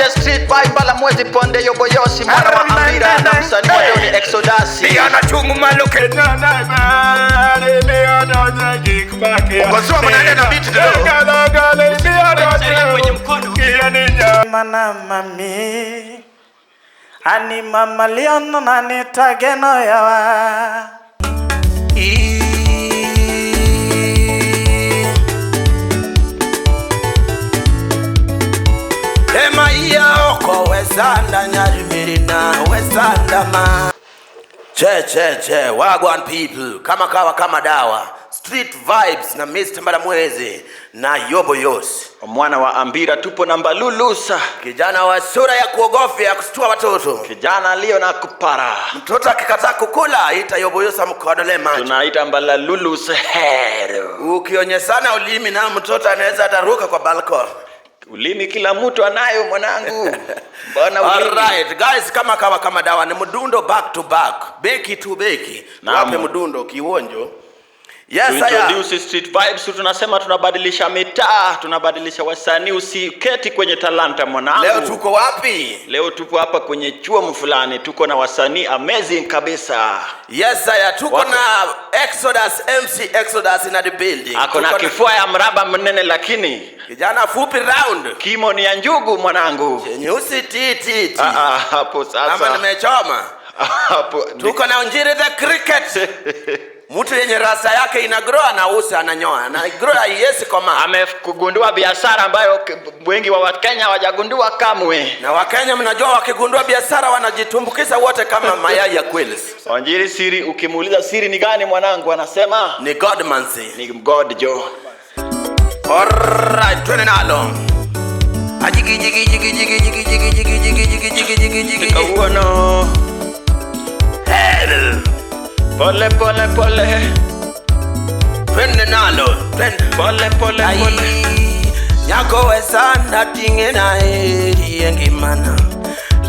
The street vibe bala mwezi ponde yoboyosi mwana wa Amira na msanii wa leo ni Exodus. Ongozwa mnaenda na beat kidogo. Mana mami ani mama liono nani tageno yawa. Ema iya oko wesanda nyarimirina wesanda ma. Che che che, wagwan people, kama kawa kama dawa. Street vibes na Mr. Mbalamwezi na Yobo Yos. Mwana wa Ambira tupo na Mbalulusa. Kijana wa sura ya kuogofya kustua watoto. Kijana alio na kupara. Mtoto akikataa kukula ita Yobo Yos amkodole macho. Tunaita Mbalalulus hero. Ukionyesana ulimi na mtoto anaweza ataruka kwa balcony. Ulimi kila mtu anayo mwanangu. Mbona ulimi? Alright guys, kama kawa kama dawa ni mdundo back to back. Beki tu beki. Naam. Wape mdundo kionjo. Yes, To I am. introduce street vibes, tunasema tunabadilisha mitaa, tunabadilisha wasanii. Usiketi kwenye talanta mwanangu. Leo tuko wapi? Leo tupo hapa kwenye chuo fulani, tuko na wasanii amazing kabisa. Yes, I am. Tuko Wako. na Exodus, MC Exodus in the building. Ako na Tuko kifua ya mraba mnene, lakini kijana fupi round. kimo ni ya njugu mwanangu. Nyeusi ti ti ti. Ah, ah, hapo Ama sasa nimechoma. hapo Tuko na Onjiri the cricket. Mtu yenye rasa yake ina grow anausa ananyoa. Na grow haiwezi koma. amekugundua biashara ambayo wengi wa Wakenya hawajagundua kamwe. Na Wakenya mnajua wakigundua biashara wanajitumbukiza wote kama mayai ya quails. Onjiri siri, ukimuuliza siri ni gani mwanangu, anasema Ni Godmancy. ni God jo. Alright, twende nalo. Ajigi jigi jigi jigi jigi jigi jigi jigi jigi jigi jigi jigi jigi. Kawuono Hell. pole pole pole Twende nalo. Twende. pole pole pole. Ai, nyako wesanda tinge na eri engimana.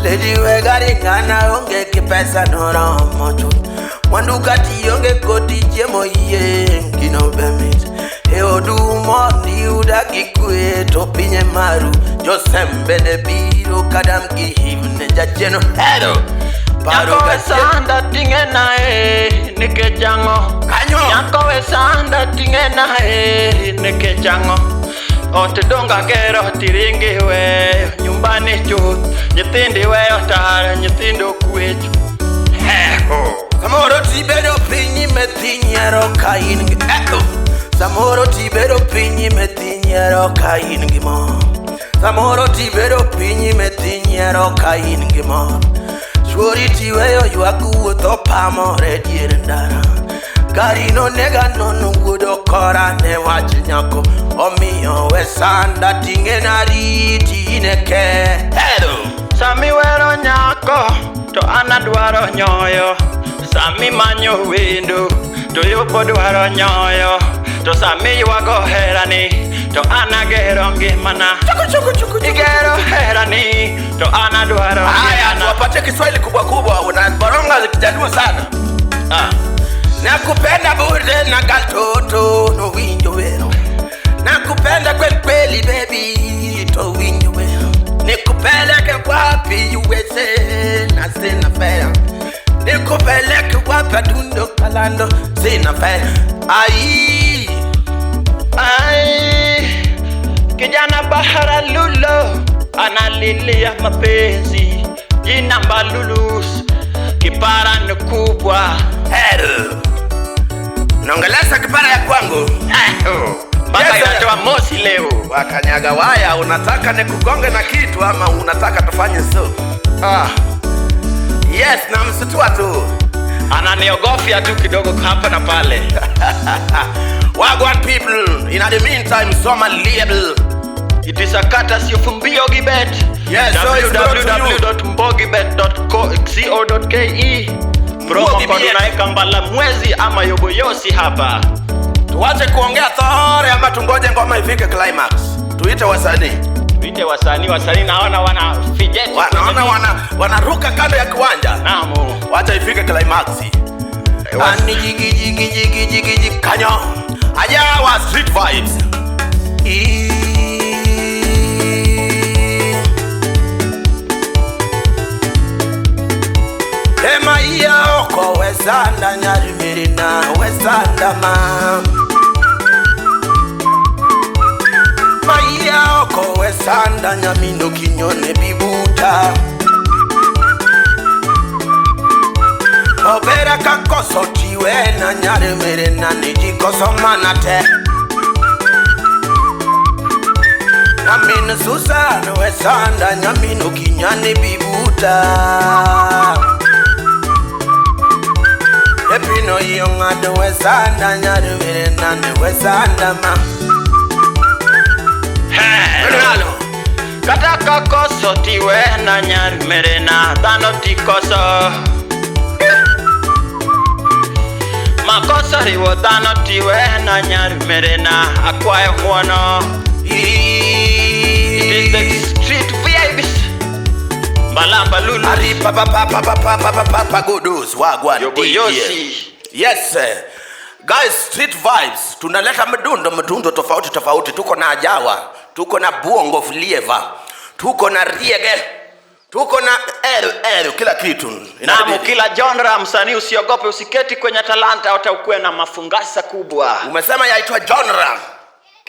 Lady wegaringana onge kipesa noromo chuth. Mwandu kati onge koti chiemo yieng' gino be mit. E odumo ni udagi kwe to pinye maru. Josembe ne biro kadam gi himne jachien ohero. Paro Nyako gachien. wesanda tinge nae nikech ang'o? Kanyo. Nyako wesanda tinge nae nikech ang'o? Ot donga gero tiringi weyo nyumbani chuth nyithindi weyo tara nyithindo kwecho. Heho. Samoro tibedo piny methi nyiero ka in gi echo. Samoro tibedo piny methi nyiero ka in gi mor. Samoro tibedo piny methi nyiero ka in gi mor. Chuori tiweyo ywak wuotho pamore dier ndara. Gari no nega nono wuodo kora ne wach nyako. Omiyo we sanda ting'e na riti in e kero. Sami wero nyako to an adwaro nyoyo. Sami manyo wendo to yopo dwaro nyoyo. To sami ywago herani to an agero ngimana. Igero herani to an adwaro Haya, ngimana. tuwapatie Kiswahili kubwa kubwa, unaboronga Kijaluo sana. Ah. Nakupenda bure na katoto no winjo wero. Nakupenda kweli kweli baby to winjo wero. Nikupeleke wapi USA na sina fare. Nikupeleke wapi dundo kalando sina fare. Ai Ai, kijana Bahara Lulo analilia mapenzi, jina Mbalulus, kipara ni kubwa. hell. Naongeleza kipara ya kwangu. Mpaka Yes, sir. inatoa moshi leo. Wakanyaga waya, unataka nikugonge na kitu ama unataka tufanye so? Ah, Yes, namsitua tu. ananiogofya tu kidogo hapa na pale. Wagwan people, in the meantime, soma label. It is a courtesy of Mbogi Bet. Yes, so it's brought to you. www.mbogibet.co.ke. Promo Mbogi code Bet. unaweka Mbalamwezi ama Yoboyosi hapa. Tuache kuongea thore ama tungoje ngoma ifike climax. Tuite wasanii. Tuite wasanii, wasanii naona wana fidget. Wanaona wanaruka kando ya kiwanja. Naam. Wacha ifike climax. Ani jigi jigi jigi jigi jigi kanyo. Ajawa street vibes. Wesanda nyarimirina wesanda ma Maiya oko wesanda nyamino kinyone bibuta Obera kakoso tiwe na nyarimirina nijikoso manate Nyamin Susan wesanda nyamino kinyane bibuta Epino yongado wesanda nyarimirina wesanda ma Hello. Kata kakoso tiwe na nyarmerena dhano tikoso Makoso riwo dhano tiwe na nyarmerena akwayo ng'uono. It is the street vibes. Mbalamba lulu. Ari papa papa papa papa papa godos wagwan Yobo DJ. Yosi. Yes sir. Guys, street vibes tunaleta mdundo mdundo tofauti tofauti. Tuko na ajawa, tuko na bongo flava, tuko na reggae, tuko na l kila kitu. Namu Inabidi. kila genre msanii usiogope usiketi kwenye talanta hata ukuwe na mafungasa kubwa. Umesema yaitwa genre.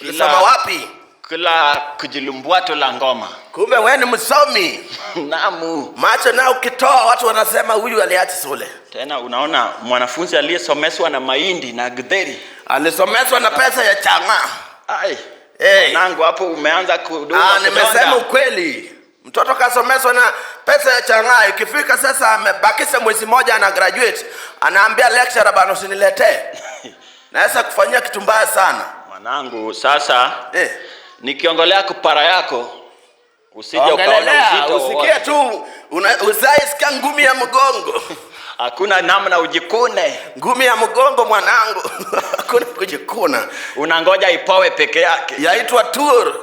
Ulisoma wapi? Kila kujilumbwato la ngoma. Kumbe wewe ni msomi. Namu. Macho na ukitoa watu wanasema huyu aliacha shule. Tena unaona mwanafunzi aliyesomeswa na mahindi na githeri. Alisomeswa na pesa ya chama. Ai. Hey. Nangu hapo umeanza kudunga Ah, nimesema kidonda. ukweli. Mtoto kasomeswa na pesa ya chang'aa, ikifika sasa amebakisha mwezi moja ana graduate, anaambia lecturer bana usiniletee. Naweza kufanyia kitu mbaya sana. Mwanangu sasa Eh. nikiongolea kupara yako usije ukaona Ongelelea, uzito usikie wowote. tu usaisikia ngumi ya mgongo. Hakuna namna ujikune. Ngumi ya mgongo mwanangu. Hakuna kujikuna. Unangoja ipowe peke yake. Yaitwa tour.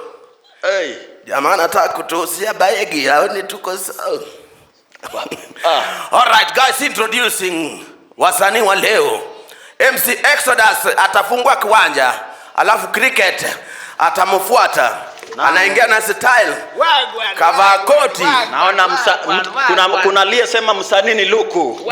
Hey. Jamaa anataka kutuuzia begi, aoni tuko sawa. Ah. All right guys, introducing wasanii wa leo. MC Exodus atafungua kiwanja, alafu cricket atamfuata. Anaingia na style. Kavaa koti. Naona kuna aliyesema msanii ni luku.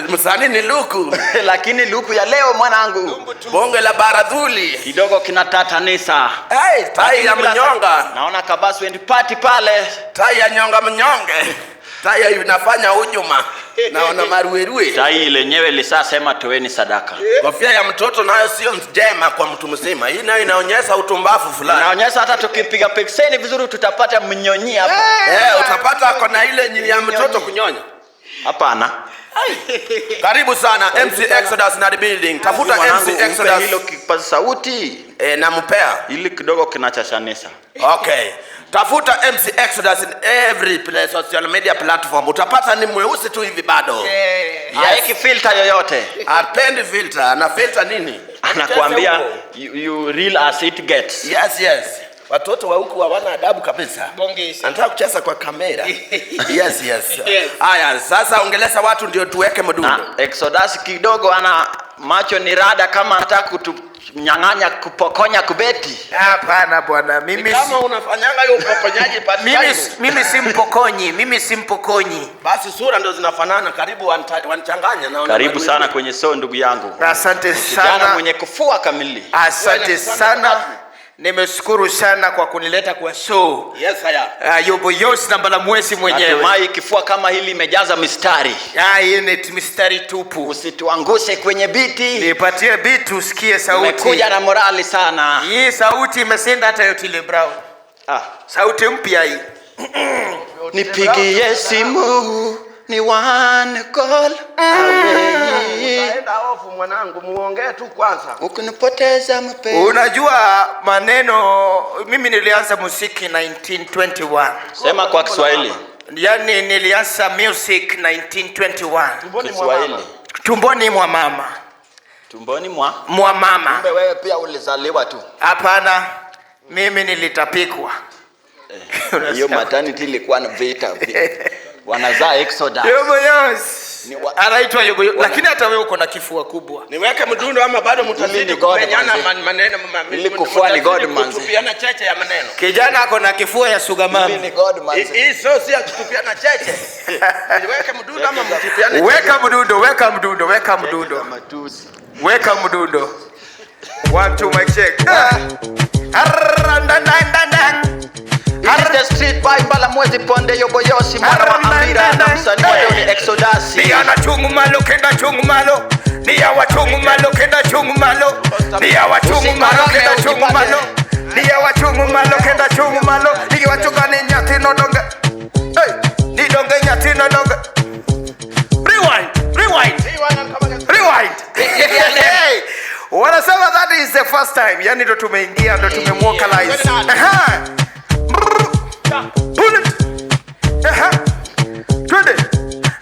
Msanii ni luku. Lakini luku ya leo mwanangu Bonge la baradhuli. kidogo kinatatanisa. Hey, tai ya Lakini bila mnyonga. Naona Kabasu and party pale. Tai ya nyonga mnyonge. Tai ya inafanya hujuma. Naona maruerue. Tai lenyewe lisasema toeni sadaka. Kofia ya mtoto nayo sio njema kwa mtu mzima. Hii nayo inaonyesha utumbafu fulani. Inaonyesha hata tukipiga pekseni vizuri tutapata mnyonyi hapa. Eh, utapata ako na ile nyini ya mtoto kunyonya. Hapana. Karibu sana MC Exodus na the building. Tafuta Mwanangu, MC umpe Exodus. hilo kipaza sauti Eh, nampea. ili kidogo kinachashanisa. Okay. Tafuta MC Exodus in every place, social media platform. Utapata ni mweusi tu hivi bado. Yes. Haeki filter yoyote. Hapendi filter. Ana filter nini? Anakuambia you real as it gets. Yes, yes. Watoto wa huku hawana adabu kabisa. Bongezi. Anataka kucheza kwa kamera. Yes, yes. Haya, sasa ongelesha watu ndio tuweke mdundo. Na Exodus kidogo ana macho ni rada kama anataka kutunyang'anya kupokonya kubeti. Hapana bwana, mimi Kama unafanyanga hiyo upokonyaji part time. mimi si mpokonyi, mimi si mpokonyi. Basi sura ndo zinafanana, karibu wanchanganya na Karibu sana kwenye show ndugu yangu. Asante Kijana sana. mwenye kufua kamili. Asante sana. Nimeshukuru sana kwa kunileta kwa show. Yes, haya. Yobo Yosi na Mbalamwezi mwenyewe. Natumai kifua kama hili imejaza mistari. Ah, hii ni mistari tupu. Usituangushe kwenye biti. Nipatie beat usikie sauti. Umekuja na morali sana. Hii sauti imeshinda hata Otile Brown. Ah. Sauti mpya hii. Nipigie simu ni one call away. Utaenda ofu mwanangu, muongee tu kwanza. Ukinipoteza mpenzi. Unajua maneno, mimi nilianza muziki 1921. Sema kwa Kiswahili. Yaani nilianza music 1921. Kiswahili. Tumboni mwa mama. Tumboni mwa Mwa mama. Kumbe wewe pia ulizaliwa tu. Hapana, mimi nilitapikwa. Hiyo maternity ilikuwa na vita. Wanazaa Exodus. Yobo Yosi. Anaitwa Yobo, lakini hata wewe uko na kifua kubwa. Niweke mdundo ama bado mtazidi Mimi ni God, kumenyana manze. maneno Mimi kufua ni God, manze. Kutupiana cheche ya maneno. Kijana ako na kifua ya sugar Mimi mama. ni God, manze. Hii sio si ya kutupiana cheche. Niweke mdundo ama mtupiane cheche? Weka mdundo, weka mdundo, weka mdundo. Matusi. Weka mdundo. One, two, mic check. Ah. Arrandandandandang. It is the street vibe Mbala Mwezi Ponde Yoboyosi mwana wa Amira na msanii wa leo ni Exodus. Ni ana chungu malo kenda chungu malo. Ni awa chungu malo kenda chungu malo. Ni awa chungu malo kenda chungu malo. Ni awa chungu malo kenda chungu malo. Ni wa chunga ni nyati no donge. Hey, ni donge nyati no donge. Rewind, rewind. Rewind. Hey, wanasema that is the first time. Yani ndo tumeingia ndo tumemwokalize. Aha. Brr. Pull it. Aha. Twende.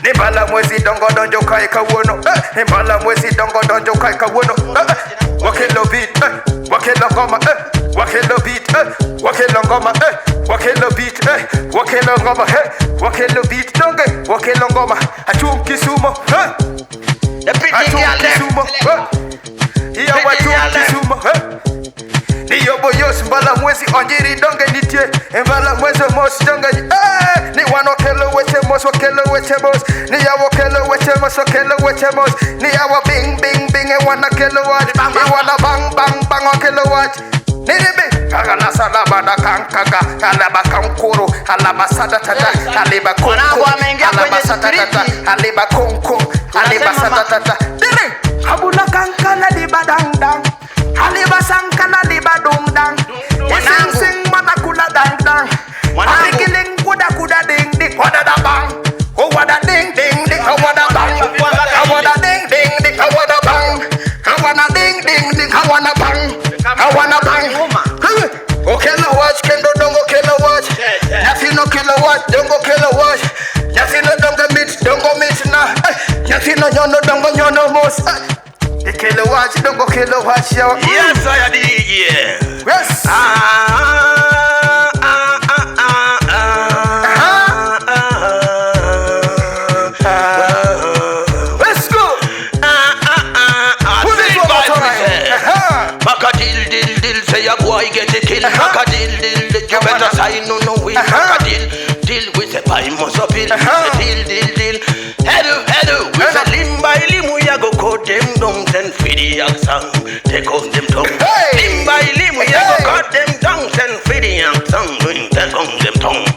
Ni mbala mwezi dongo donjo kai kawuono. Eh, ni mbala mwezi dongo donjo kai kawuono. Eh, eh. Wakelo beat, eh. Wakelo ngoma, eh. Wakelo beat, eh. Wakelo ngoma, eh. Wakelo beat, eh. Wakelo ngoma, eh. Wakelo beat donge. Wakelo ngoma. Achum Kisumo, eh. The pretty Achum girl them. Kisumo, eh. Iya Pretty wachum girl them. Kisumo, eh. Ni yobo yos mbala mwezi onjiri donge nitie mbala mwezi mos donge eh ni wano kelo weche mos wakelo weche mos ni yawo kelo weche mos wakelo weche mos ni yawo bing bing bing e wana kelo wach ni wana bang bang bang wakelo wach ni ni bi kagala salaba na kankaga alaba kankuru alaba sada tata aliba kunku Mwanangu ameingia alaba kwenye sada tata street. aliba kunku aliba Tunasema sada tata dili habula kankana liba dang dang haliba sankana liba dung dang Mwanangu. sing sing manakula dang dang Mwanangu. Arikiling kuda kuda ding ding wada da bang oh wada ding ding ding oh wada bang oh wada ding ding ding oh wada bang oh wana ding ding ding oh wana bang oh wana bang Hey, okelo watch kendo dongo kelo watch nyathino kelo watch dongo kelo watch nyathino dongo mit dongo mit na Eh, nyathino nyono dongo nyono mos Eh, ikelo watch dongo kelo watch yo. Yes, I DJ. Yes. Ah, ah, ah, ah, ah, ah, ah. Let's go. Ah, ah, ah, ah. Put it Street one more vibes, we time. say. Aha. Maka deal, deal, deal, say a boy get a kill. Uh-huh. Maka deal, deal, deal, you better sign no no will. Uh-huh. Maka deal, deal with a pie must appeal. Uh-huh. Say deal, deal, deal. Hello, hello, we say limb by limb, we a go cut them down, then feed the action, take off them tongue. Hey. Limb by limb, we a go Hey. cut them down, then feed the action, take off them tongue.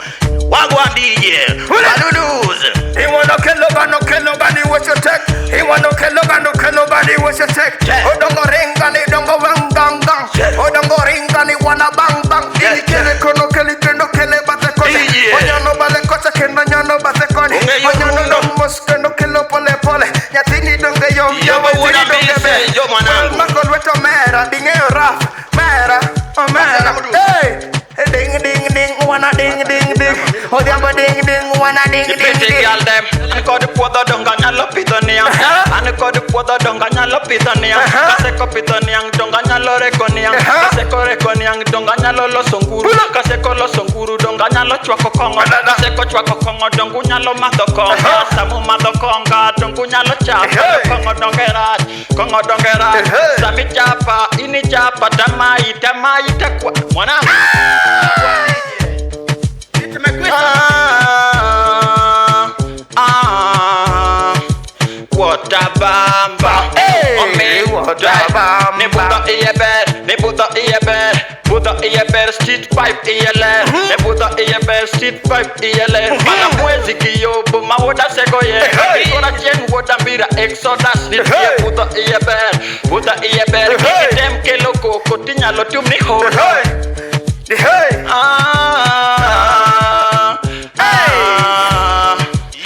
Wagwan DJ, Balulus. He wanna kill nobody, no kill nobody, what you take? He wanna kill nobody, no kill nobody, what you take? Yeah. Oh, don't go ring, and he don't go bang, bang, bang. Yeah. Oh, don't go ring, and he wanna bang, bang. Yeah. He kill it, no kill it, no kill it, but the cause. Yeah. Oh, you know, but the cause, can no, no, but the con. Unge Oh, you know, yo no, must, no kill, pole, pole. Nyathini don't get yo, Yo, but what I be say, yo, mwanangu. Mako lweto mera, dinge raf, mera, oh mera. Hey, ding ding ding, wanna ding ding ding. Odhiambo ding ding, wanna ding The ding pretty ding. girl them. An kod puodho donga nyalo pidho niang'. An kod puodho donga nyalo pidho niang'. Kaseko pidho niang' donga nyalo rego niang'. Kaseko rego niang' donga nyalo loso nguru. Kaseko loso nguru donga nyalo chwako kong'o. Kaseko chwako kong'o dongu nyalo madho kong'o. Samu madho kong'a dongu nyalo chapa. Hey. Kong'o donge rach, kong'o donge rach. Hey. Sami chapa, ini chapa, tamai, tamai takwa. Mwanangu. Ah, ah, what a bamba. Hey, Omi, what a bamba. Ni budho iye ber, ni budho iye ber, budho iye ber, street vibe iye ler. Ni budho iye ber, street vibe iye ler. Mana mwezi kiyobo, mawoda sego ye. Hey. Kora chieng' wuoda mbira, Exodus nitie Hey. budho iye ber, budho iye ber. Hey. Kik item kelo koko, tinyalo tum ni hono. Hey, hey. Ah, ah,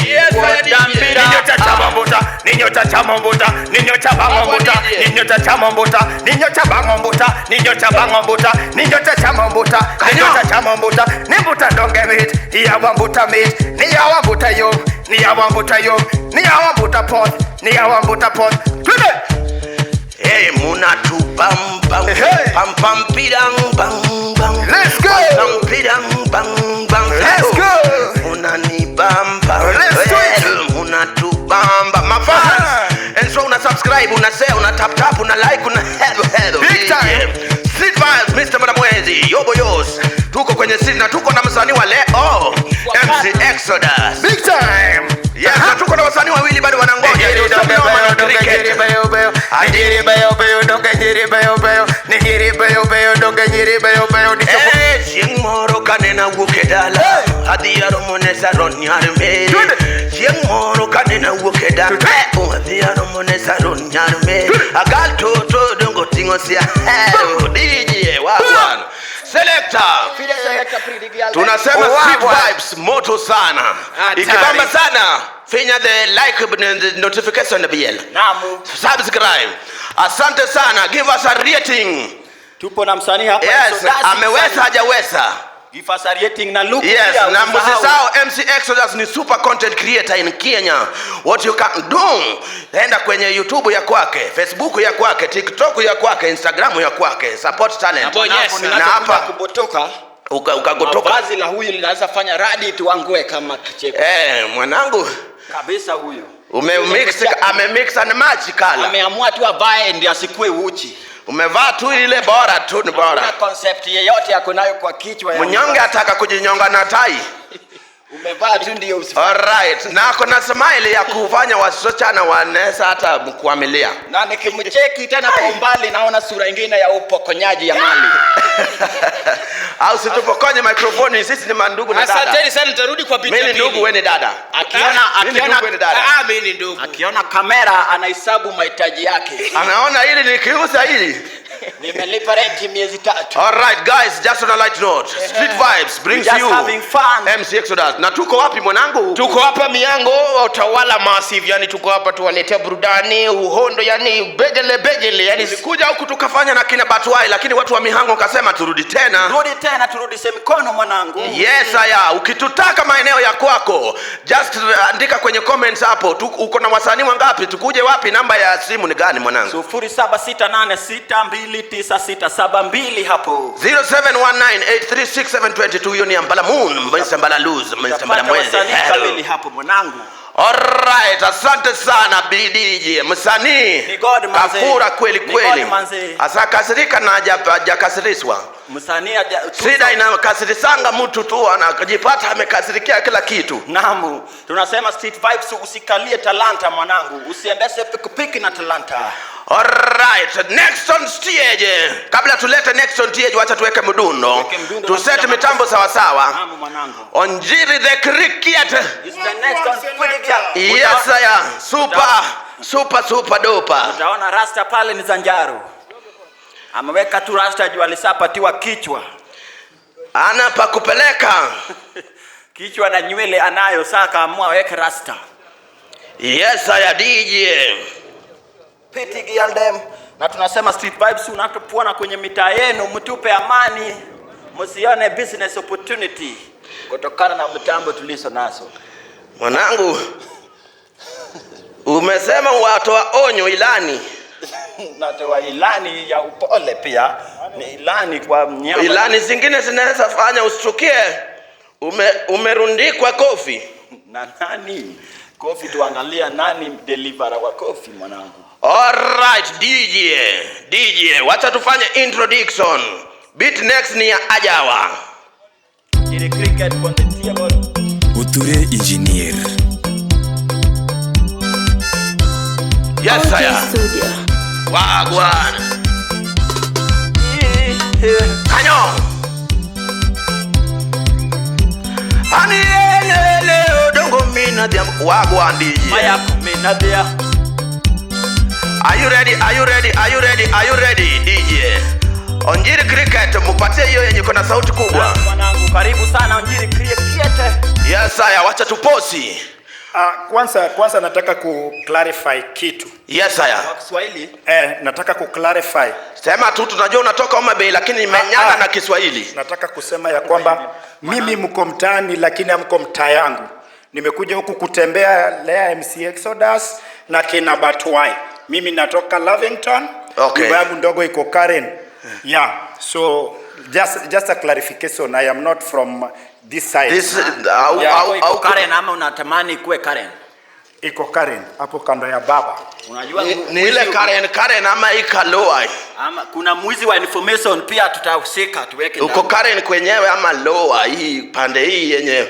Yes, I What DJ. a mbira. Ninyo cha chamambuta, ninyo cha chamambuta, ninyo cha bangombuta, ninyo cha chamambuta, ninyo cha bangombuta, ninyo cha bangombuta, ninyo cha chamambuta, ninyo cha chamambuta, nimbuta donge mit, iyawambuta mit, niyawambuta yo, niyawambuta yo, niyawambuta pot, niyawambuta pot. Twende! Hey, muna tu bam bam, Hey. pam pam pidang bang bang. Let's go. Pam pidang bang bang. Let's go. Muna ni bam bam. Let's do it. Muna tu bam Tuko kwenye scene na tuko na msanii wa leo, MC Exodus. Big time. Yes, na tuko na wasanii wawili bado wanangoja. Noma na cricket. Eh, chieng' moro kanena wuok e dala adhi aromo ne Saron nyar Mary. Chieng' moro kanena wuok e dala adhi aromo ne Saron nyar Mary. Agal toto dongo ting'o sia. DJ wagwan. Selector. Tunasema street vibes moto sana. Ikibamba sana, finya the like button, the notification bell. Namu. Subscribe. Asante sana. Give us a rating. Tupo na msanii hapa. Yes, Exodus. ameweza hajaweza. Give us a rating na look Yes, pia, na usisahau. msisahau MC Exodus ni super content creator in Kenya. What you can do, enda kwenye YouTube ya kwake, Facebook ya kwake, TikTok ya kwake, Instagram ya kwake. Support talent. Yes, Na hapa kubotoka. Ukagotoka. Vazi la huyu linaweza fanya radi tuangue kama kicheko. Eh, mwanangu Kabisa huyu. umemix, amemix and match color. Ameamua tu avae ndio asikue uchi. Umevaa tu ile bora tu ni bora. Hakuna concept yeyote ako nayo kwa kichwa ya Mnyonge ataka kujinyonga na tai. Umevaa tu ndio usi. Alright, na kuna smile ya kufanya wasichana wanaweza hata kuamilia. Na nikimcheki tena kwa umbali naona sura ingine ya upokonyaji ya mali. Au situpokonye microphone, sisi ni mandugu na dada. Asanteni sana, nitarudi kwa Mimi ni ndugu, wewe ni dada. Akiona Mimi ni ndugu, akiona wewe ni dada. Ah, mimi ni ndugu. akiona kamera anahesabu mahitaji yake. Anaona hili nikiuza hili. Nimelipa renti miezi 3. Alright guys, just on a light note. Street Vibes brings Just you having fun. MC Exodus. Na tuko wapi mwanangu? Tuko hapa Miango Utawala Massive, yani tuko hapa tuwaletea burudani, uhondo, yani begele begele, yani Tulikuja huku tukafanya na kina Batwai, lakini watu wa Mihango kasema turudi tena. Rudi tena turudishe mikono mwanangu. Yes, haya, ukitutaka maeneo ya kwako, just andika kwenye comments hapo. Uko na wasanii wangapi? Tukuje wapi? Namba ya simu ni gani mwanangu? 0768629672 hapo. 0719836722 hiyo ni Ambala Moon, Mr. Mbala Luz, Mr. Mbala Utapata Mwezi. wasanii Hello. kamili hapo mwanangu. Alright, asante sana BDJ msanii. Ni God manze. Kafura kweli Ni kweli. God manze. Asakasirika na hajakasirishwa. Msanii Shida inakasirisanga mtu tu anajipata amekasirikia kila kitu. Namu, tunasema street vibes, usikalie talanta mwanangu, usiendeshe pikipiki na talanta. Alright, next on stage. Kabla tulete next on stage, wacha tuweke mdundo. Tuweke mdundo Tusete na mitambo sawa sawa. Namu mwanangu. Onjiri the cricket. It's the next on Cricket. Yes, I am. Super, super, super duper. Utaona rasta pale ni Zanjaro. Ameweka tu rasta juu alishapatiwa kichwa. Ana pa kupeleka. Kichwa na nywele anayo, sasa akaamua aweke rasta. Yes, I am DJ. Pity girl dem. Na tunasema street vibes, unapokuona kwenye mitaa yenu, mtupe amani, msione business opportunity kutokana na mtambo tulizo nazo. Mwanangu, umesema watoa onyo ilani. Natoa ilani ya upole pia, ni ilani kwa mnyama. Ilani zingine zinaweza fanya usichukie umerundikwa kofi. Na nani? Kofi, tuangalia nani deliverer wa kofi mwanangu. Alright, DJ, DJ, wacha tufanye introduction. Beat next ni ya Ajawa. Ile cricket on the table. Uture engineer. Yes, OJ I am. Studio. Wagwan. Kanyo. Ani lele odongo mina dia wagwan DJ. Maya kumina dia. Are you ready? Are you ready? Are you ready? Are you ready DJ? Onjiri Cricket, mupatie hiyo yenye iko na sauti kubwa. Mwanangu, karibu sana Onjiri Cricket. Yes, haya, wacha tuposi. Kwanza nataka ku clarify kitu. Yes, haya. Kwa Kiswahili. Nataka ku clarify. Sema tu tunajua unatoka Homa Bay lakini imenyana na Kiswahili. Nataka kusema ya kwamba mimi mko mtaani lakini hamko mtaa yangu. Nimekuja huku kutembea Lea MC Exodus na kina Batwai. Mimi natoka Lavington. Okay. Nyumba yangu ndogo iko Karen. Yeah. So just a clarification. I am not from this side. This au Yeah. au Iko au Karen ama unatamani kuwe Karen? Iko Karen hapo kando ya baba. Unajua Ni ile Karen ama ikaloa. Ama kuna mwizi wa information pia tutahusika tuweke Uko ndani. Karen kwenyewe ama loa hii pande hii yenye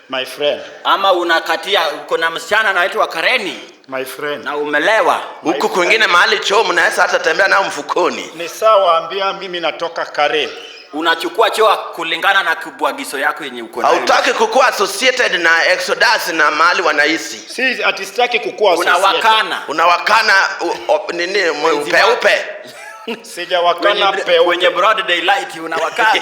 My friend, Ama unakatia uko na msichana anaitwa Kareni my friend. na umelewa. huku kwingine mahali choo mnaweza hata tembea nao mfukoni. Ni sawa ambia mimi natoka Karen. Unachukua choo kulingana na kibwagizo yako yenye uko nayo. Hautaki kukuwa associated na Exodus na mahali wanaishi. Si ati sitaki kukua associated. Unawakana. Unawakana nini upeupe. Sijawakana Kwenye, peupe. kwenye broad daylight unawakana.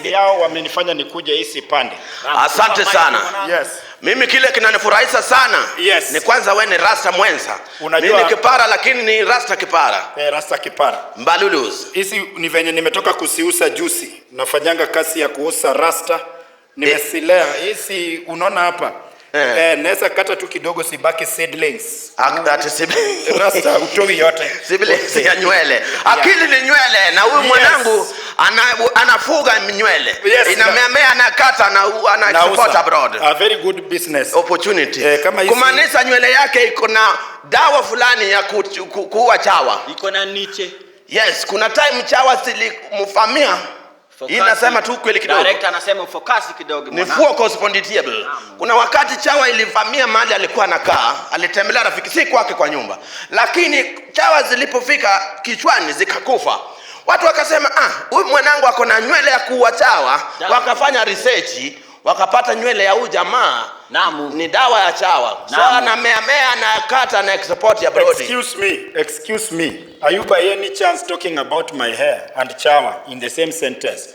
Yao wamenifanya nikuje hisi pande. Asante sana. Yes. Mimi kile kinanifurahisha sana Yes. ni kwanza we ni rasta mwenza. Unajua- Mimi ni kipara lakini ni rasta kipara. Rasta kipara. Mbalulus. Hizi ni venye nimetoka kusiusa jusi. Nafanyanga kazi ya kuusa rasta. Nimesilea. Hizi unaona hapa. Naweza kata tu kidogo sibaki seedlings. Rasta utoi yote. Siblings ya nywele. Akili ni nywele na huyu Yes. mwanangu anafuga nywele. Yes, Inamemea anakata na ana Nauza. export abroad. A very good business. Opportunity. Kama hizi- Kumaanisha nywele yake iko na dawa fulani ya kuua chawa. Iko na niche. Yes, kuna time chawa zilimfamia. Hii nasema tu kweli kidogo. Director anasema focus kidogo. Ni fuo correspondable. Kuna wakati chawa ilivamia mahali alikuwa anakaa, alitembelea rafiki, si kwake kwa nyumba, lakini chawa zilipofika kichwani zikakufa. Watu wakasema huyu mwanangu ako na nywele ya kuua chawa. Wakafanya research, wakapata nywele ya huyu jamaa Namu. ni dawa ya chawa. So Namu. anameamea anakata na export ya abroad. Excuse me, excuse me. Are you by any chance talking about my hair and chawa in the same sentence?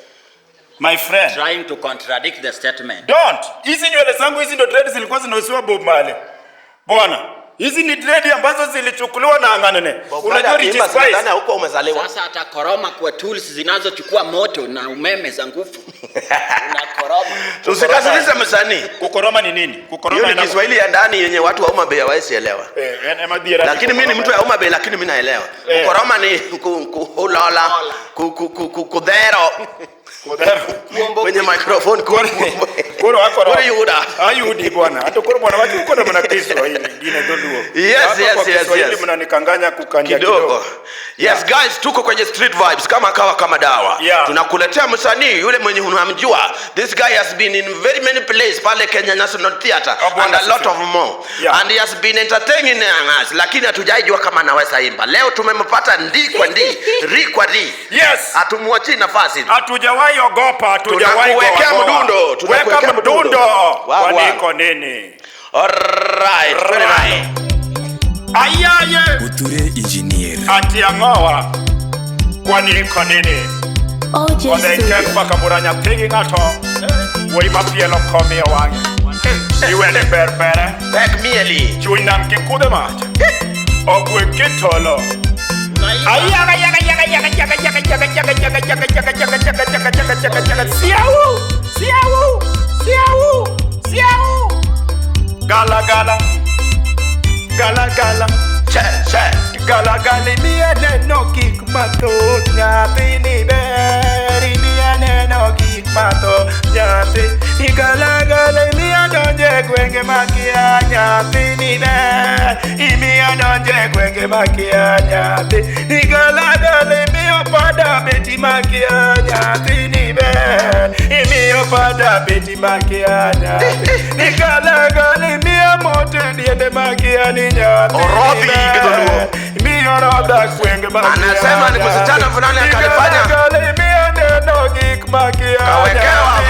My friend. Trying to contradict the statement. Don't. Hizi nywele zangu hizi ndo dread zilikuwa zinausiwa Bob Marley. Bwana, hizi ni dread ambazo zilichukuliwa na Anganene. Unajua Richie Spice? Nadhani huko umezaliwa. Sasa atakoroma kwa tools zinazochukua moto na umeme za nguvu. Unakoroma. Usikasirishe msanii. Kukoroma ni nini? Kukoroma Hiyo ni Kiswahili ya ndani yenye watu wa Homa Bay hawawezi elewa. Lakini mimi ni mtu ya Homa Bay lakini mimi naelewa. Kukoroma ni kulola, kudhero. Kwenye microphone Koro wako Koro yuda. Ayudi bwana. Hata koro bwana watu uko na Kiswahili nyingine dholuo. Yes, Hapa yes, kwa yes, Kiswahili yes. mnanikanganya kukanja Kidogo. Yes guys, tuko kwenye Street Vibes kama kawa kama dawa. Yeah. Tunakuletea msanii yule mwenye unamjua. This guy has been in very many places pale Kenya National Theatre Oh, bwana and a lot sifiwe. of more. Yeah. And he has been entertaining us, lakini hatujaijua kama anaweza imba. Leo tumempata ndi kwa ndi, ri kwa ri. Yes. Hatumwachii nafasi. Hatujawahi ogopa, hatujawahi Tunakuwekea goa goa. mdundo, tunakuwekea Weka mdundo. mdundo. Wa, wa. Kwani iko nini? Alright, very nice. Ayaye. Uture engineer. Ati ang'owa. Kwani iko nini? OJ Odhenke Studio. mpaka muranya pigi ng'ato. Wuoyi mapielo komiyo wang'e. Iwene berbere. Back mieli. Chuny nam gi kudho mach. Ogwe kitolo. Ayaga yaga yaga yaga yaga yaga yaga yaga yaga yaga yaga yaga yaga yaga yaga yaga yaga. Siau! Siau! Siau! Siau! Gala gala. Gala gala. Che che. Gala gala imiya neno gik mathoth nyathini ber imiya neno gik mathoth nyathi igala gala imiya donje gwenge makia nyathini ber imiya donje gwenge makia nyathi igala gala imiyo pada beti makia nyathini ber imiyo pada beti makia nyathi igala gala imiyo mote diende makia ni nyathini Orodhi ber kidholuo. imiyo rodha gwenge makia Anasema ni msichana fulani akalifanya. Kawekewa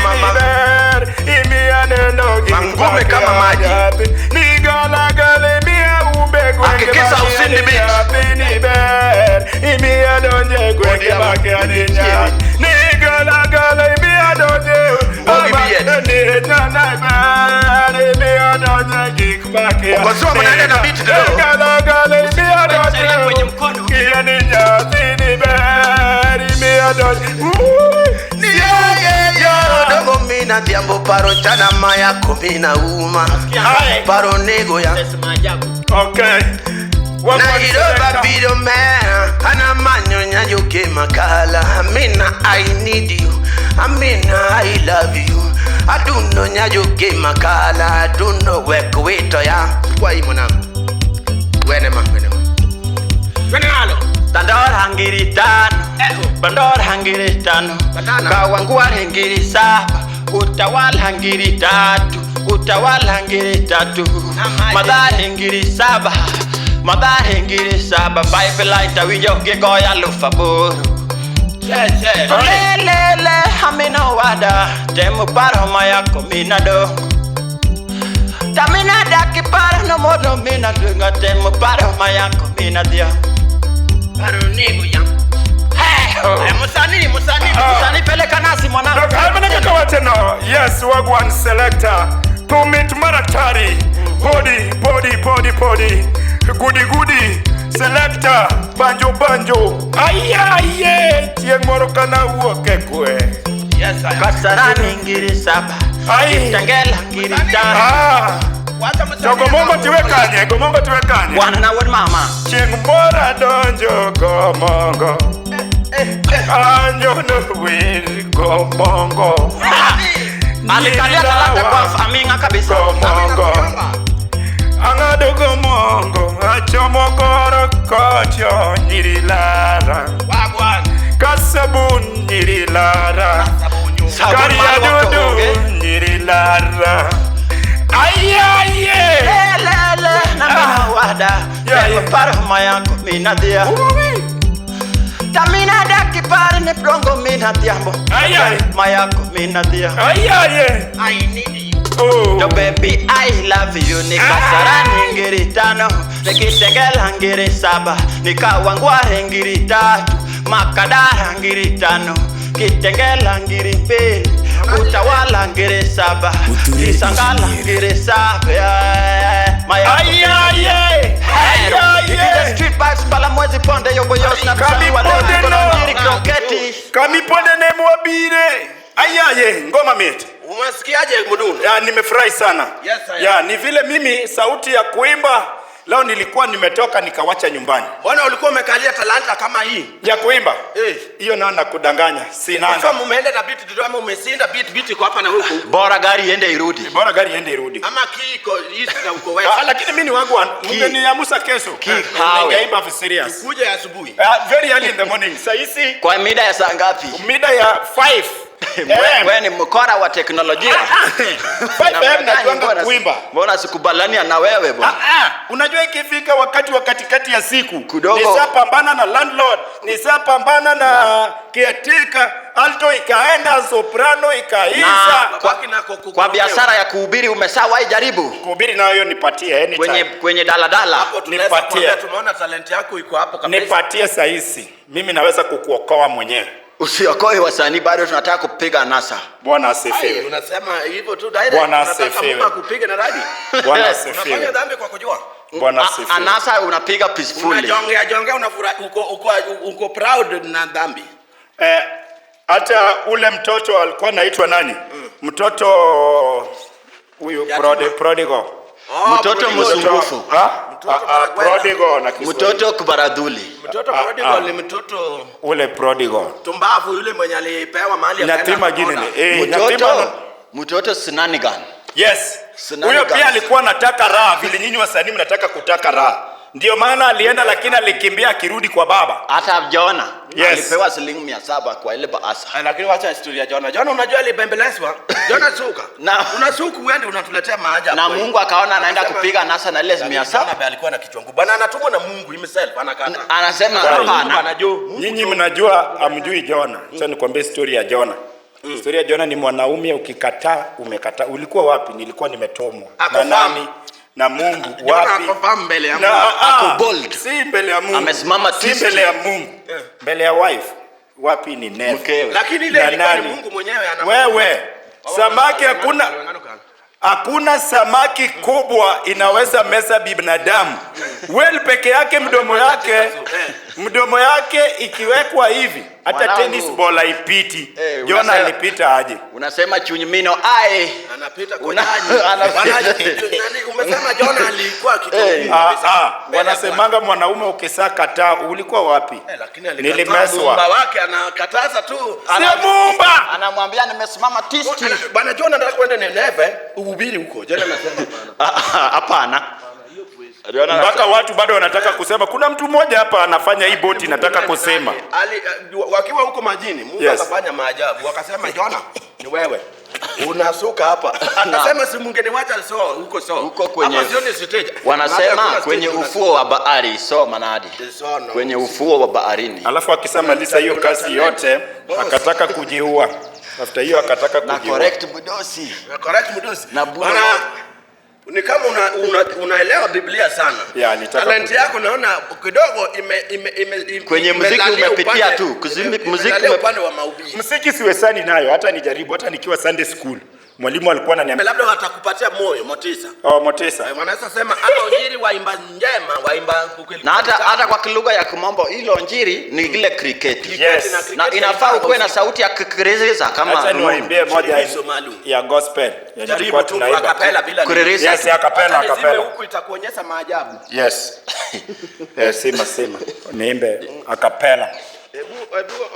mangome kama maji. Hakikisha usindi beach. Ukosoa mnaenda na beat kidogo. Kwenye mkono. Dogo mina dhiambo paro chana maya kumina uma paro nego ya Maajabu. Okay. Nairobi biro mera ana manyonya yuke makala. Amina I need you, Amina I love you, Aduno nyajuki makala aduno wek wito ya. Kwa hii mwanangu. Wene ma, wene ma. Wene nalo. Dandora ngiri 5, bandora ngiri 5, kawangua ngiri 7, utawala ngiri 3, utawala ngiri 3, madhare ngiri 7, madhare ngiri 7, pipeline tawijo gigoya 8,000. Lelele amina wada temu paro mayako mina dongo tamina daki paro no modo mina dunga temu paro mayako mina dia paro nego ya. Hey, musani musani musani peleka nasi mwanangu. No, yes, wagwan selector tumit maratari podi podi podi podi goody goody selector banjo banjo aya aye chieng moro kana wuok e kwe. Yes, I Kasarani ngiri 7, Kitengela ngiri 5. Gomongo tiwe kanye, gomongo tiwe kanye. Bwana na wuod mama. Chieng moro adonjo gomongo. Anyono wir gomongo. Alikalia talanta kwa aminga kabisa. Gomongo. Ang'ado gomongo, achomo koro kocho nyiri lara. Kasabun nyiri lara. Karia dudu nyiri lara. Aye aye. Lele na mina wada. Yeah, paro mayako mina dia. Tamina daki pare ne prongo mina diambo. Aye aye. Mayako mina dia. Aye aye. I need you. Oh. No baby I love you. Ni Kasarani ngiri 5, ni Kitengela ngiri 7, ni Kawangware ngiri 3, Makadara ngiri 5, Kitengela ngiri 2, Utawala ngiri 7, Kisangala ngiri 7. Aye aye. Aye aye. Street vibes pala mwezi ponde yobo yos na Kami ponde no. Ngiri kroketi. Kami ponde ne mwabire. Aye aye ngoma mate. Umesikiaje mdundo? Ya, nimefurahi sana. Yes, I ya, ni vile mimi sauti ya kuimba leo nilikuwa nimetoka nikawacha nyumbani. Bwana ulikuwa umekalia talanta kama hii ya kuimba? Hiyo naona nakudanganya. Sina. Sasa umeenda na beat tu ama umesinda beat iko hapa na huku. Bora gari iende irudi. Bora gari iende irudi. Ama kiko east na uko west. Lakini mimi ni wangu mngeniamusa kesho. Ningeimba serious. Tukuje asubuhi. Very early in the morning. Sasa hizi kwa mida ya saa ngapi? Mida ya 5. Wewe ni mkora wa teknolojia. 5 najuanga kuimba. Mbona sikubalania na wewe bwana? Unajua ikifika wakati wa katikati ya siku nisapambana na landlord, nisapambana na caretaker, alto ikaenda, soprano ikaisha. Kwa biashara ya kuhubiri umeshawahi jaribu? Kuhubiri nayo nipatie anytime. Kwenye daladala. Nipatie. Tumeona talent yako iko hapo kabisa. Nipatie saisi. Mimi naweza kukuokoa mwenyewe. Usiokoe wasanii, bado tunataka kupiga nasa. Bwana asifiwe. Unasema hivyo tu direct. Bwana asifiwe. Mungu akupiga na radi. Bwana asifiwe. Unafanya dhambi kwa kujua. Bwana asifiwe. Anasa unapiga peacefully. Unajongea jongea, unafurahi, uko proud na dhambi. Hata ule mtoto alikuwa anaitwa nani? Mtoto huyu prodigal. Mtoto msumbufu. Prodigal na Kiswahili. Mtoto kubaradhuli. Mtoto prodigal ni mtoto ule prodigal. Tumbavu yule mwenye alipewa mali akaenda. Nyatima jini ni. Mtoto Sinanigan. Yes. Huyo pia alikuwa anataka raha vile nyinyi wasanii mnataka kutaka raha. Ndio maana alienda, lakini alikimbia akirudi kwa baba. Hata Jona yes. Alipewa shilingi 700 kwa ile baasa. Lakini wacha historia ya Jona. Jona unajua alibembelezwa. Jona suka. Na unasuku uende unatuletea maajabu. Na Mungu akaona anaenda kupiga nasa na ile 700. Jona alikuwa na kichwa ngumu. Bana anatumwa na Mungu himself anakata. Anasema hapana. Nyinyi mnajua amjui Jona. Sasa nikwambie story ya Jona. Historia ya Jona ni mwanaume ukikataa umekataa. Ulikuwa wapi? Nilikuwa nimetomwa. Na nani? Na Mungu wapi? Ako mbele ya Mungu. Ako bold. Si mbele ya Mungu. Amesimama si mbele ya Mungu. Mbele ya wife. Wapi ni never. Mkewe. Lakini ile ilikuwa ni Mungu mwenyewe ana. Wewe samaki hakuna. Hakuna samaki kubwa inaweza meza binadamu Well peke yake mdomo yake ikiwekwa hivi hata Mwanangu. Tennis ball haipiti. Eh, Jona alipita aje? Unasema chunyimino ai. Anapita kwa nani? Nani umesema Jona alikuwa kitu? Ah, ah, wanasemanga mwanaume ukisakataa ulikuwa wapi? Lakini alikataa Nilimeswa. muumba wake, anakataza tu. Sio muumba. Anamwambia nimesimama tisti. Bwana Jona anataka kwenda Nineve uhubiri huko. Jona anasema bwana. Hapana. Jona Mpaka watu bado wanataka kusema kuna mtu mmoja hapa anafanya hii boti nataka kusema. Ali, wakiwa huko majini Mungu akafanya maajabu, wakasema Jona ni wewe unasuka hapa. Akasema si mungeniwacha so huko so Huko kwenye- hapa sioni stage. Wanasema Mahali hakuna kwenye stage, ufuo wa bahari so manadi. So, no. Kwenye ufuo wa baharini. Alafu akisamaliza hiyo kazi yote akataka kujiua. After hiyo akataka Na kujiua. correct budosi. Na correct mdosi. Na budo. Bwana, ni kama unaelewa Biblia sana. Yeah, nitaka Talent yako naona kidogo ime Kwenye muziki imelalia umepitia tu. Muziki imelalia upande wa mahubiri. Muziki siwezani nayo hata nijaribu, hata nikiwa Sunday school. Mwalimu alikuwa ananiambia Labda watakupatia moyo, motisha. Oh, motisha. Wanaweza sema ama Onjiri waimba njema, waimba kweli. Na hata kwa lugha ya Kimombo hilo Onjiri ni ile cricket. Yes. Na inafaa ukuwe na sauti ya kukereza kama Acha niwaimbie moja Shirikisho maalum. ya gospel. Ya Jaribu tulikuwa tu tunaimba. akapela bila nini. Kureresa. Yes, ya kapela, Hata nizime akapela. huku itakuonyesha maajabu. Yes. Sema. Niimbe akapela. Hebu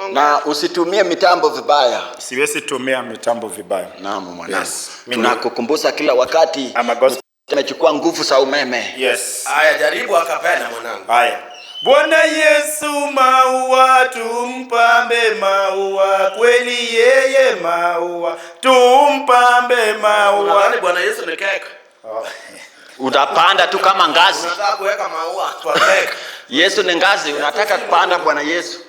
ongea. Na usitumie mitambo vibaya. Siwezi tumia mitambo vibaya. Naam mwanangu. Yes. Tunakukumbusa kila wakati. I'm a gospel. Tumechukua nguvu za umeme. Yes. Haya, jaribu akapela mwanangu. Haya. Bwana Yesu maua tumpambe maua kweli yeye maua tumpambe maua. Unadhani Bwana Yesu ni keke? Utapanda tu kama ngazi. Unataka kuweka maua kwa keke. Yesu ni ngazi, unataka kupanda Bwana Yesu.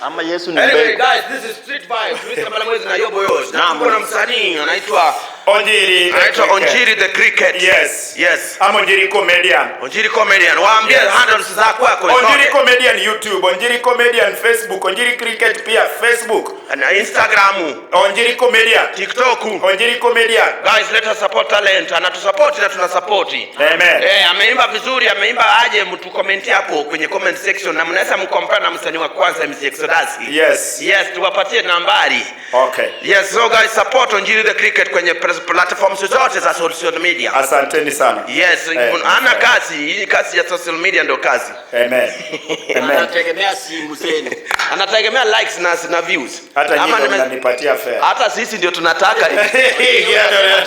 Ama Yesu ni Anyway mbegu. guys, this is Street Vibes. Mr. Balamwezi na Yobo Yosh. Naam. Tuko na msanii anaitwa Onjiri. Onjiri the Cricket. Yes. Yes. Ama Onjiri comedian. Onjiri comedian. Waambie handles zako kwako. Onjiri comedian YouTube, Onjiri comedian Facebook, Onjiri Cricket pia Facebook, na Instagram, Onjiri comedian, TikTok. Onjiri comedian. Guys, let us support talent. Anatusupport na tunasupport. Amen. Ameimba vizuri, ameimba aje, mtu comment hapo kwenye comment section na mnaweza mkompare na msanii wa kwanza MC Exodus. Yes. Yes, tuwapatie nambari. Okay. Yes, so guys, support Onjiri the Cricket kwenye platforms zote za social media. Asanteni sana. Yes, ana kazi, hii kazi ya social media ndio kazi. Amen. Amen. Anategemea simu zenu. Anategemea likes na views. Hata Ama nyinyi mnanipatia fare. Hata sisi ndio tunataka.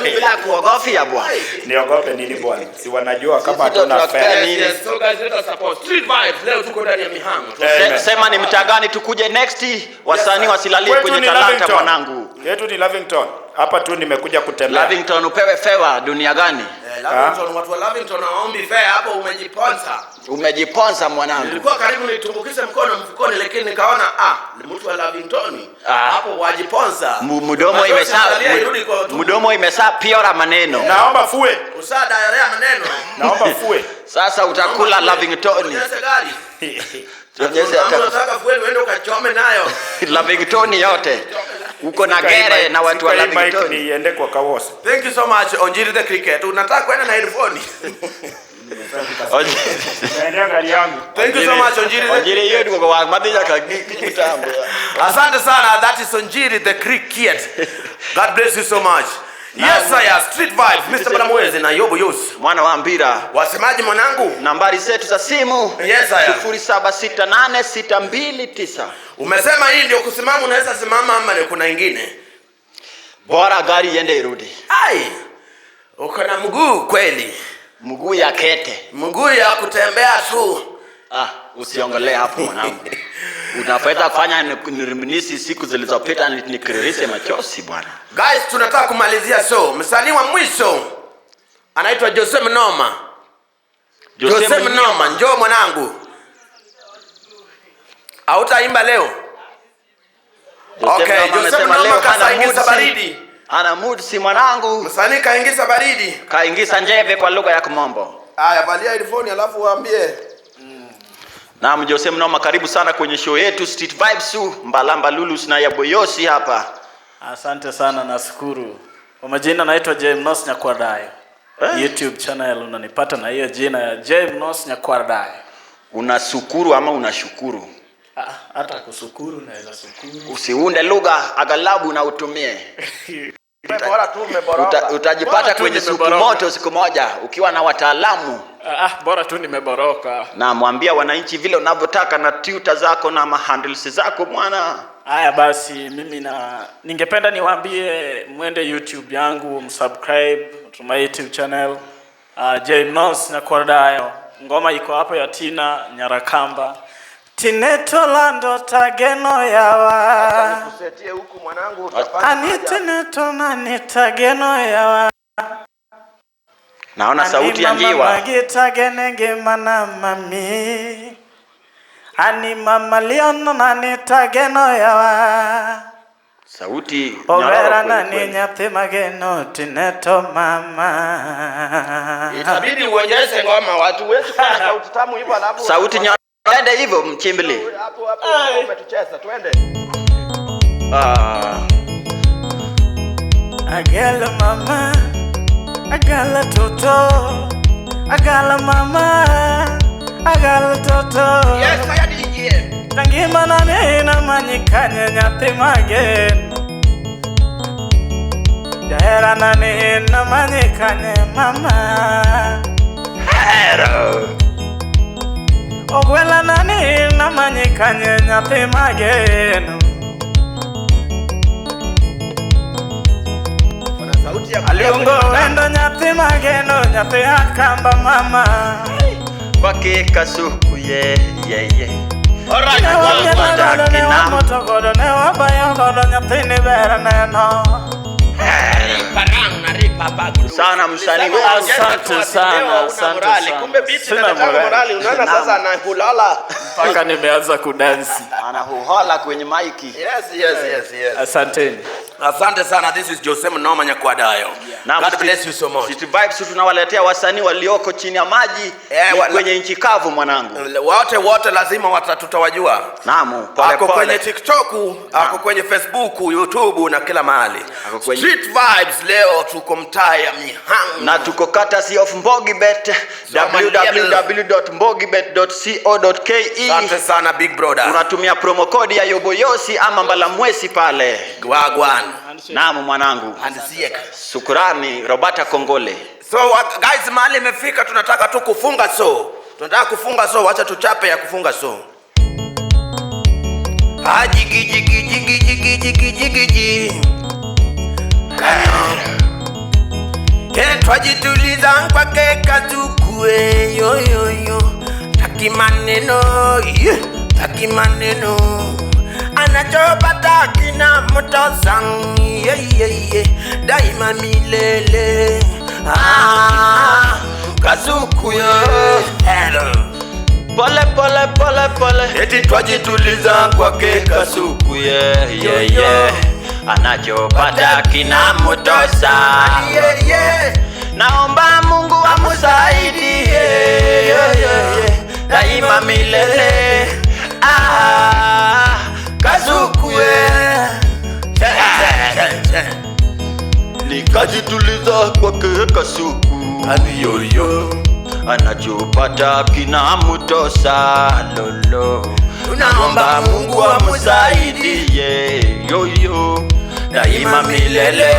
Bila kuogofia bwana. Niogope nini bwana? Si wanajua kama Sisi ndio hatuna tunakupea fare. nini? Yes, so guys, let us support Street Vibes. Leo tuko ndani ya mihango. Amen. Sema ni mtaa gani tukuje next, wasanii wasilalie Kwetu kwenye ni talanta Lavington. mwanangu. Kwetu ni Lavington. Hapa tu nimekuja kutembea. Lavington upewe fewa dunia gani? Lavington, watu wa Lavington hawaombi fare hapo, umejiponza. Umejiponza mwanangu. Nilikuwa karibu nitumbukize mkono mfukoni, lakini nikaona mtu wa Lavington hapo wajiponza. Mdomo imesa piora maneno. Naomba fue. Usada yale maneno. Naomba fue. Sasa utakula Lavington. Tuonyeshe gari. Unataka fue uende ukachome nayo. Lavington yote. Uko na gere na watu wa Lavington. Niende kwa Kawosa. Thank you so much Onjiri the Cricket. Unataka kwenda na headphone? Naendea gari yangu. Thank you so much Onjiri. Onjiri hiyo ndio kwa madija kitambo. Asante sana, that is Onjiri the Cricket. God bless you so much. Yes sir, Street Vibes, Mr. Balamwezi na Yobo Yos. Mwana wa mpira. Wasemaji mwanangu? Nambari zetu za simu. Yes sir. 0768629. Umesema hii ndio kusimama, unaweza simama ama ni kuna ingine? Bora gari iende irudi. Ai. Uko na mguu kweli. Mguu ya kete. Mguu ya kutembea tu. Usiongelee hapo mwanangu. Unaweza kufanya niriminishe siku zilizopita nikiririse machozi bwana. Guys, tunataka kumalizia show. Msanii wa mwisho anaitwa Jose Mnoma. Jose Mnoma, njoo mwanangu. Hautaimba leo? Okay, Jose Mnoma kaingiza baridi. Ana mood si mwanangu. Msanii kaingiza baridi. Kaingiza njeve kwa lugha ya Kimombo. Haya, valia headphone alafu waambie. Naam, Jose Mnoma, karibu sana kwenye show yetu Street Vibes, Mbalamba Lulus na Yaboyosi hapa. Asante sana, nashukuru. Kwa majina naitwa James Nyakwadayo. YouTube channel unanipata na hiyo jina ya Jmnos Nyakwar. Unasukuru ama unashukuru? Ah, hata kusukuru naweza sukuru. Usiunde lugha aghalabu na utumie. Bora tu umeboroka. Utajipata Bora tu kwenye suku nimeboroka. moto siku moja ukiwa na wataalamu. Ah, bora tu nimeboroka. Na mwambia wananchi vile unavyotaka na Twitter zako na mahandles zako, mwana. Haya basi, mimi na ningependa niwaambie mwende YouTube yangu, msubscribe to my YouTube channel, Jmnos Nyakwar. Ngoma iko hapo ya Tina Nyarakamba. Tinetolando tageno yawa. Nikusetie huku, mwanangu, utafanya Anitineto nanitageno yawa. Naona sauti ya njiwa. Magitagenenge mana mami. Ani mama liono nanitageno yawa. Sauti nyororo Overa kweli nani kweli. nyathi mageno tineto mama. Itabidi uonyeshe ngoma watu, huwezi kuwa na sauti tamu hivyo alafu Sauti nyororo, ende hivyo mchimbili. Hapo hapo umetucheza, twende. Ah. Agala mama, agala toto, agala mama, agala toto. Yes, haya DJ. Tangima nani na manyikanye nyathi mageno. Jahera nani na manyikanye mama. Hero. Ogwela nani na manyikanye nyathi mageno. Kuna sauti ya Aluongo wendo nyathi mageno, nyathi akamba mama. Kwake Kasuku ye ye ye. Alright. Ne wamielo godo, ne Kinam. wamoto godo, ne wabayo godo, nyathini ber neno. Parang na ripa pa. Sana msanii wetu. Asante sana, asante sana. Kumbe beat Sina inaleta morali. morali, unaona sasa anahulala. Mpaka nimeanza kudansi. Anahuhola kwenye maiki. Yes. Asanteni. Asante sana. This is Jose Mnoma Nyakwadayo. Na God bless you so much. City Vibes tunawaletea wasanii walioko chini ya maji, Eh, ni kwenye nchi kavu, mwanangu. Wote wote lazima tutawajua. Naam, pole Ako pole. kwenye TikTok, ako kwenye Facebook, YouTube na kila mahali. Ako kwenye- Street Vibes, leo tuko mtaa ya Mihang. Na tuko courtesy of Mbogibet, www.mbogibet.co.ke. Asante sana, big brother. Unatumia promo code ya Yoboyosi ama Mbalamwesi pale. Wagwan. Naam, mwanangu. And Siek. Shukrani Roberta Kongole. So guys, mahali imefika tunataka tu kufunga, so. Tunataka kufunga, so wacha tuchape ya kufunga, so. Ajigi jigi jigi jigi jigi jigi ji. Kanyo. Twajituliza kwake Kazukue yo yo yo. Taki maneno ye, taki maneno. Anachopata kina mtosang ye ye ye. Daima milele. Ah, Kazuku yo. Hello. Pole pole pole pole. Eti twajituliza kwake Kasuku ye ye ye. Anachopata kinamtosa. Yeah, yeah. Naomba Mungu amusaidie, yeah, yeah, yeah. Daima milele. Ah, Kasuku ye. Nikajituliza kwake Kasuku. Ani yoyo. Anachopata kinamtosa lolo. Tunaomba Mungu amusaidie yoyo daima milele.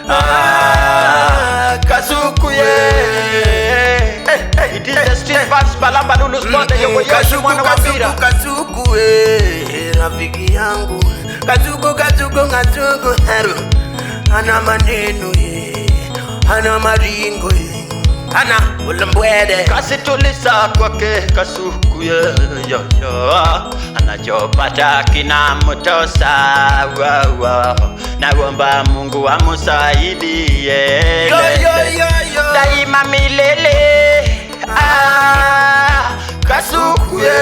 Ah, Kasuku ye. It is the Street Vibes, Balamba Lulu Sponde, Yogo Yoshi, Kazuku, mwana wa mpira. Kazuku, Kazuku, eh, rafiki yangu Kazuku, Kazuku, Kazuku, heru. Ana maneno eh, ana maringo eh, ana ulambwede. Kasitulisa kwake Kasuku ye yo yo, anachopata kinamtosa wa wa. Naomba Mungu amusaidie Yo, yo, yo, yo. daima milele. Ah, Kasuku ye.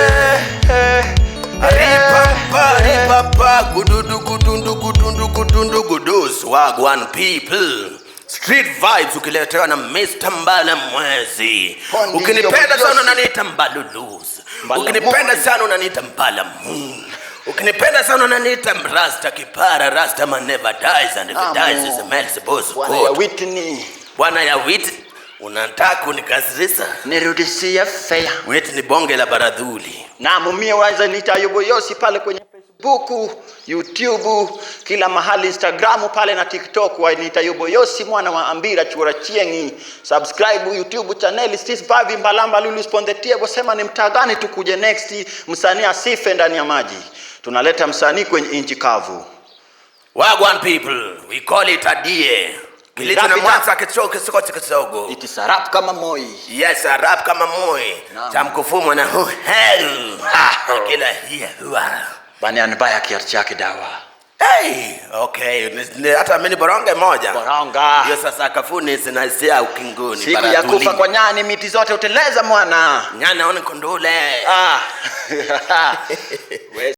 Ripapa, ripapa, gududu, gudundu, gudundu, gudundu, gudus, wagwan people. Street Vibes ukiletewa na Mr. Mbala Mwezi. Pondi Ukinipenda Yoyosi. sana unaniita Mbaluluz. Mbala Ukinipenda Mwezi. sana unaniita Mbala Moon. Ukinipenda sana unaniita Rasta Kipara, Rasta man never dies and if he dies is a man's boss. Bwana ya Whitney. Bwana ya Whitney. Unataka kunikasirisha? Nirudishie fea. Wetu ni bonge la baradhuli. Na mumie waweza niita Ayubu Yosi pale kwenye Facebook, YouTube, kila mahali, Instagram pale na TikTok waniita Ayubu Yosi mwana wa Ambira Chura Chiengi. Subscribe YouTube channel Stis Bavi Mbalamba Lulu Spondetie, sema ni mtaa gani tukuje next, msanii asife ndani ya maji. Tunaleta msanii kwenye inchi kavu. Wagwan people, we call it a day. Kilicho na Wrap it mwanza kichoke siko kisogo. It is a rap kama Moi. Yes, a rap kama Moi. Naam. Cha mkufumwa na hu hell. Kila hiya huwa. Bani anibaya kiatu chake dawa. Hey, okay. Hata mimi ni boronge moja. Boronga. Ndio sasa kafuni zinaisia ukingoni. Siku ya baradhuli. kufa kwa nyani miti zote uteleza mwana. Nyani aone kondole. Ah. We